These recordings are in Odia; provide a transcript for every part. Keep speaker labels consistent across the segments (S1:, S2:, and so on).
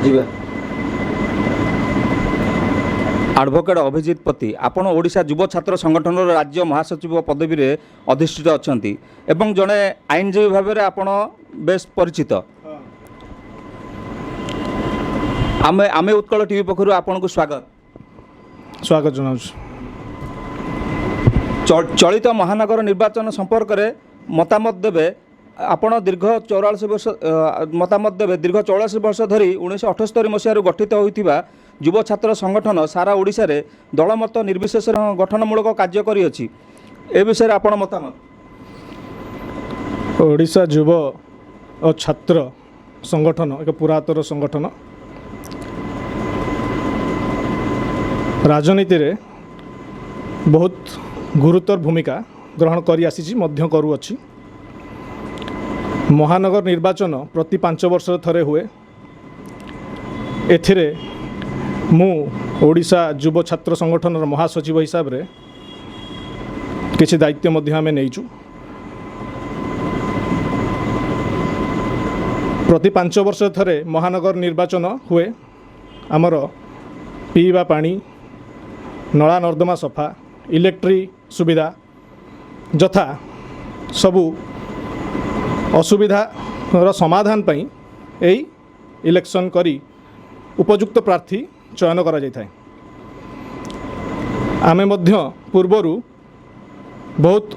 S1: ଯିବା। ଆଡ଼ଭୋକେଟ୍ ଅଭିଜିତ ପତି, ଆପଣ ଓଡ଼ିଶା ଯୁବ ଛାତ୍ର ସଂଗଠନର ରାଜ୍ୟ ମହାସଚିବ ପଦବୀରେ ଅଧିଷ୍ଠିତ ଅଛନ୍ତି ଏବଂ ଜଣେ ଆଇନଜୀବୀ ଭାବରେ ଆପଣ ବେଶ ପରିଚିତ। ଆମେ ଉତ୍କଳ ଟିଭି ପକ୍ଷରୁ ଆପଣଙ୍କୁ ସ୍ୱାଗତ।
S2: ସ୍ୱାଗତ ଜଣାଉଛି।
S1: ଚଳିତ ମହାନଗର ନିର୍ବାଚନ ସମ୍ପର୍କରେ ମତାମତ ଦେବେ ଆପଣ। ଦୀର୍ଘ 44 ବର୍ଷ ମତାମତ ଦେବେ। ଦୀର୍ଘ 44 ବର୍ଷ ଧରି 1978 ମସିହାରୁ ଗଠିତ ହୋଇଥିବା ଯୁବ ଛାତ୍ର ସଂଗଠନ ସାରା ଓଡ଼ିଶାରେ ଦଳମତ ନିର୍ବିଶେଷରେ ଗଠନମୂଳକ କାର୍ଯ୍ୟ କରିଅଛି। ଏ ବିଷୟରେ ଆପଣ ମତାମତ?
S2: ଓଡ଼ିଶା ଯୁବ ଓ ଛାତ୍ର ସଂଗଠନ ଏକ ପୁରାତନ ସଂଗଠନ। ରାଜନୀତିରେ ବହୁତ ଗୁରୁତର ଭୂମିକା ଗ୍ରହଣ କରି ଆସିଛି, ମଧ୍ୟ କରୁଅଛି। ମହାନଗର ନିର୍ବାଚନ ପ୍ରତି 5 ବର୍ଷରେ ଥରେ ହୁଏ। ଏଥିରେ ମୁଁ ଓଡ଼ିଶା ଯୁବ ଛାତ୍ର ସଂଗଠନର ମହାସଚିବ ହିସାବରେ କିଛି ଦାୟିତ୍ୱ ମଧ୍ୟ ଆମେ ନେଇଛୁ। ପ୍ରତି 5 ବର୍ଷ ଥରେ ମହାନଗର ନିର୍ବାଚନ ହୁଏ। ଆମର ପିଇବା ପାଣି, ନଳା ନର୍ଦ୍ଦମା ସଫା, ଇଲେକ୍ଟ୍ରି ସୁବିଧା ଯଥା ସବୁ ଅସୁବିଧାର ସମାଧାନ ପାଇଁ ଏହି ଇଲେକ୍ସନ୍ କରି ଉପଯୁକ୍ତ ପ୍ରାର୍ଥୀ ଚୟନ କରାଯାଇଥାଏ। ଆମେ ମଧ୍ୟ ପୂର୍ବରୁ ବହୁତ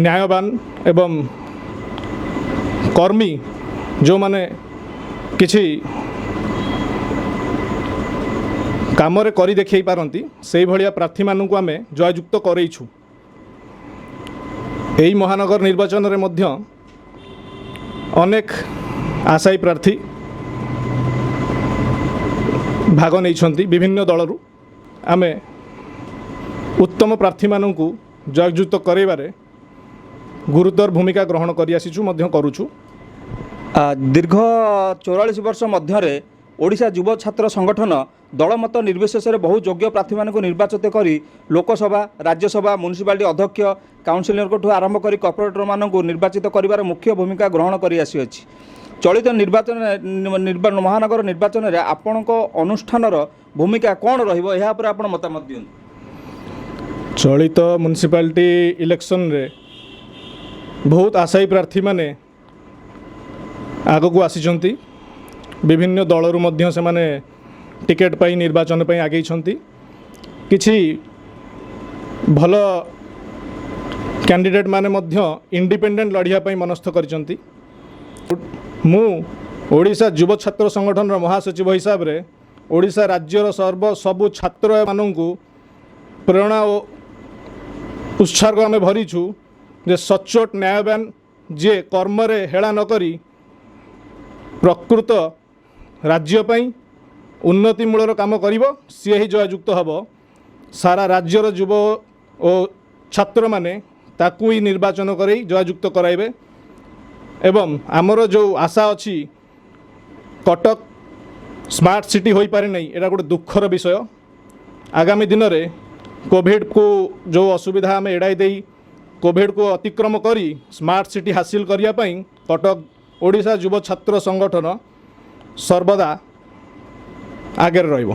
S2: ନ୍ୟାୟବାନ ଏବଂ କର୍ମୀ, ଯେଉଁମାନେ କିଛି କାମରେ କରି ଦେଖାଇ ପାରନ୍ତି, ସେଇଭଳିଆ ପ୍ରାର୍ଥୀମାନଙ୍କୁ ଆମେ ଜୟଯୁକ୍ତ କରେଇଛୁ। ଏହି ମହାନଗର ନିର୍ବାଚନରେ ମଧ୍ୟ ଅନେକ ଆଶାୟୀ ପ୍ରାର୍ଥୀ ଭାଗ ନେଇଛନ୍ତି ବିଭିନ୍ନ ଦଳରୁ। ଆମେ ଉତ୍ତମ ପ୍ରାର୍ଥୀମାନଙ୍କୁ ଜୟଯୁକ୍ତ କରାଇବାରେ ଗୁରୁତର ଭୂମିକା ଗ୍ରହଣ କରିଆସିଛୁ, ମଧ୍ୟ କରୁଛୁ।
S1: ଦୀର୍ଘ 44 ବର୍ଷ ମଧ୍ୟରେ ଓଡ଼ିଶା ଯୁବ ଛାତ୍ର ସଂଗଠନ ଦଳମତ ନିର୍ବିଶେଷରେ ବହୁ ଯୋଗ୍ୟ ପ୍ରାର୍ଥୀମାନଙ୍କୁ ନିର୍ବାଚିତ କରି ଲୋକସଭା, ରାଜ୍ୟସଭା, ମ୍ୟୁନିସିପାଲିଟି ଅଧ୍ୟକ୍ଷ, କାଉନସିଲରଙ୍କଠୁ ଆରମ୍ଭ କରି କର୍ପୋରେଟରମାନଙ୍କୁ ନିର୍ବାଚିତ କରିବାର ମୁଖ୍ୟ ଭୂମିକା ଗ୍ରହଣ କରି ଆସିଅଛି। ଚଳିତ ନିର୍ବାଚନ ମହାନଗର ନିର୍ବାଚନରେ ଆପଣଙ୍କ ଅନୁଷ୍ଠାନର ଭୂମିକା କ'ଣ ରହିବ, ଏହା ଉପରେ ଆପଣ ମତାମତ ଦିଅନ୍ତୁ।
S2: ଚଳିତ ମ୍ୟୁନିସିପାଲିଟି ଇଲେକ୍ସନରେ ବହୁତ ଆଶାୟୀ ପ୍ରାର୍ଥୀମାନେ ଆଗକୁ ଆସିଛନ୍ତି। ବିଭିନ୍ନ ଦଳରୁ ମଧ୍ୟ ସେମାନେ ଟିକେଟ୍ ପାଇ ନିର୍ବାଚନ ପାଇଁ ଆଗେଇଛନ୍ତି। କିଛି ଭଲ କ୍ୟାଣ୍ଡିଡେଟ୍ ମାନେ ମଧ୍ୟ ଇଣ୍ଡିପେଣ୍ଡେଣ୍ଟ ଲଢ଼ିବା ପାଇଁ ମନସ୍ଥ କରିଛନ୍ତି। ମୁଁ ଓଡ଼ିଶା ଯୁବ ଛାତ୍ର ସଂଗଠନର ମହାସଚିବ ହିସାବରେ ଓଡ଼ିଶା ରାଜ୍ୟର ସବୁ ଛାତ୍ରମାନଙ୍କୁ ପ୍ରେରଣା ଓ ଉତ୍ସର୍ଗ ଆମେ ଭରିଛୁ ଯେ ସଚ୍ଚୋଟ, ନ୍ୟାୟବାନ, ଯିଏ କର୍ମରେ ହେଳା ନ କରି ପ୍ରକୃତ ରାଜ୍ୟ ପାଇଁ ଉନ୍ନତିମୂଳର କାମ କରିବ, ସିଏ ହିଁ ଜୟଯୁକ୍ତ ହେବ। ସାରା ରାଜ୍ୟର ଯୁବ ଓ ଛାତ୍ରମାନେ ତାକୁ ହିଁ ନିର୍ବାଚନ କରାଇ ଜୟଯୁକ୍ତ କରାଇବେ। ଏବଂ ଆମର ଯେଉଁ ଆଶା ଅଛି, କଟକ ସ୍ମାର୍ଟ ସିଟି ହୋଇପାରି ନାହିଁ, ଏଇଟା ଗୋଟେ ଦୁଃଖର ବିଷୟ। ଆଗାମୀ ଦିନରେ କୋଭିଡ଼କୁ ଯେଉଁ ଅସୁବିଧା ଆମେ ଏଡ଼ାଇ ଦେଇ କୋଭିଡ଼କୁ ଅତିକ୍ରମ କରି ସ୍ମାର୍ଟ ସିଟି ହାସିଲ କରିବା ପାଇଁ କଟକ ଓଡ଼ିଶା ଯୁବ ଛାତ୍ର ସଂଗଠନ ସର୍ବଦା ଆଗରେ ରହିବ।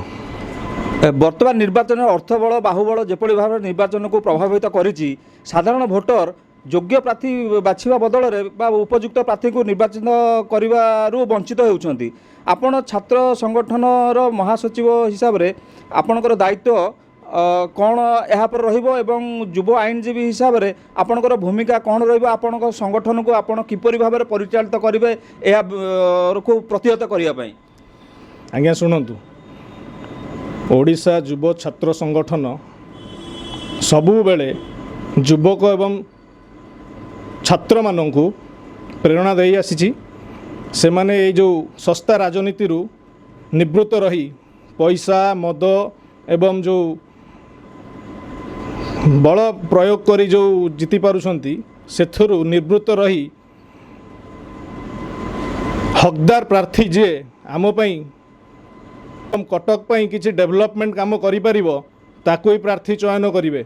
S1: ବର୍ତ୍ତମାନ ନିର୍ବାଚନରେ ଅର୍ଥବଳ, ବାହୁବଳ ଯେପରି ଭାବରେ ନିର୍ବାଚନକୁ ପ୍ରଭାବିତ କରିଛି, ସାଧାରଣ ଭୋଟର ଯୋଗ୍ୟ ପ୍ରାର୍ଥୀ ବାଛିବା ବଦଳରେ ବା ଉପଯୁକ୍ତ ପ୍ରାର୍ଥୀଙ୍କୁ ନିର୍ବାଚିତ କରିବାରୁ ବଞ୍ଚିତ ହେଉଛନ୍ତି। ଆପଣ ଛାତ୍ର ସଂଗଠନର ମହାସଚିବ ହିସାବରେ ଆପଣଙ୍କର ଦାୟିତ୍ୱ କ'ଣ ଏହା ଉପରେ ରହିବ ଏବଂ ଯୁବ ଆଇନଜୀବୀ ହିସାବରେ ଆପଣଙ୍କର ଭୂମିକା କ'ଣ ରହିବ? ଆପଣଙ୍କ ସଂଗଠନକୁ ଆପଣ କିପରି ଭାବରେ ପରିଚାଳିତ କରିବେ ଏହାକୁ ପ୍ରତିହତ କରିବା ପାଇଁ?
S2: ଆଜ୍ଞା ଶୁଣନ୍ତୁ, ଓଡ଼ିଶା ଯୁବ ଛାତ୍ର ସଂଗଠନ ସବୁବେଳେ ଯୁବକ ଏବଂ ଛାତ୍ରମାନଙ୍କୁ ପ୍ରେରଣା ଦେଇ ଆସିଛି। ସେମାନେ ଏଇ ଯେଉଁ ଶସ୍ତା ରାଜନୀତିରୁ ନିବୃତ୍ତ ରହି ପଇସା, ମଦ ଏବଂ ଯେଉଁ ବଳ ପ୍ରୟୋଗ କରି ଯେଉଁ ଜିତି ପାରୁଛନ୍ତି, ସେଥିରୁ ନିବୃତ୍ତ ରହି ହକଦାର ପ୍ରାର୍ଥୀ ଯିଏ ଆମ ପାଇଁ, କଟକ ପାଇଁ କିଛି ଡେଭଲପମେଣ୍ଟ କାମ କରିପାରିବ, ତାକୁ ହିଁ ପ୍ରାର୍ଥୀ ଚୟନ କରିବେ।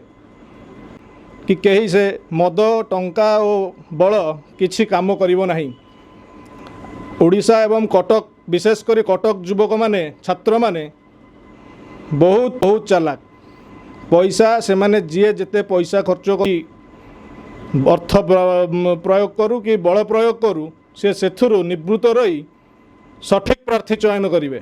S2: କି କେହି ସେ ମଦ, ଟଙ୍କା ଓ ବଳ କିଛି କାମ କରିବ ନାହିଁ। ଓଡ଼ିଶା ଏବଂ କଟକ, ବିଶେଷ କରି କଟକ ଯୁବକମାନେ, ଛାତ୍ରମାନେ ବହୁତ ବହୁତ ଚାଲାକ। ପଇସା ସେମାନେ ଯିଏ ଯେତେ ପଇସା ଖର୍ଚ୍ଚ କରି ଅର୍ଥ ପ୍ରୟୋଗ କରୁ କି ବଳ ପ୍ରୟୋଗ କରୁ, ସେ ସେଥିରୁ ନିବୃତ୍ତ ରହି ସଠିକ୍ ପ୍ରାର୍ଥୀ ଚୟନ କରିବେ।